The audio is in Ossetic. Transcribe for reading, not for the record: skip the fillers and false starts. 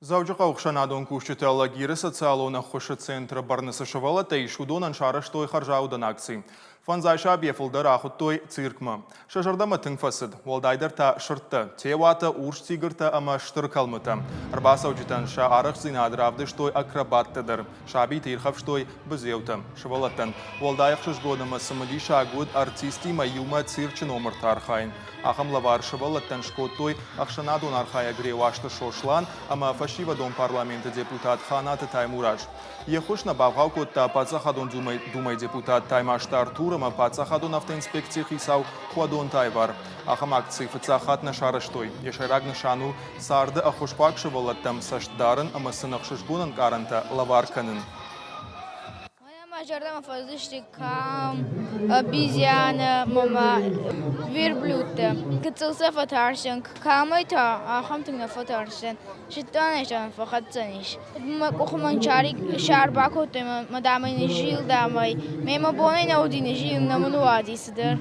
Дзӕуджыхъӕуы ӕхсӕнадон кусджытӕ Алагиры социалон ӕххуысы центры бӕрны цы сывӕллӕттӕ ис, уыдонӕн сарӕзтой хӕрзаудӕн акци. Фӕндзай сабийӕ фылдӕр ахуыдтой циркмӕ. Сӕ зӕрдӕмӕ тынг фӕцыд, уӕлдайдӕр та сырдтӕ, теуатӕ, урс тигртӕ ӕмӕ стыр кӕлмытӕ. Ӕрбацӕуджытӕн сӕ арӕхстдзинад равдыстой акробаттӕ дӕр. Сабиты ирхӕфстой быдзеутӕ. Сывӕллӕттӕн уӕлдай ӕхсызгон ӕмӕ цымыдисаг уыд артисттимӕ иумӕ цирчы номырты архайын. Ахӕм лӕвар сывӕллӕттӕн скодтой ӕхсӕнадон архайӕг Реуазты Сослан ӕмӕ фӕсивӕдон парламенты депутат Ханаты Таймураз. Йе ххуыс нӕ бавгъау кодта Паддзахадон Думӕйы депутат Таймазты Артур ӕмӕ Паддзахадон автоинспекцийы хицау Хуадонты Айвар. Ахӕм акци фыццаг хатт нӕ сарӕзтой. Йӕ сӕйраг нысан у царды ӕххуысхъуаг сывӕллӕттӕм цӕст дарын ӕмӕ сын ӕхсызгон ӕнкъарӕнтӕ лӕвар кӕнын. Мӕнӕ мӕ зӕрдӕмӕ фӕзындысты калм, обезьянӕ ӕмӕ верблюдтӕ. Гыццыл сӕ фӕтарстӕн, калмӕй та ахӕм тынг нӕ фӕтарстӕн. Зыдтон ӕй, фӕхӕцдзӕнис. Мӕ къухы мын сӕр бакодтой ӕмӕ дам ӕй ныззил, дам ӕй. Мемӕ бонӕй нӕ уыди ныззилын, нӕ мын уади цыдӕр.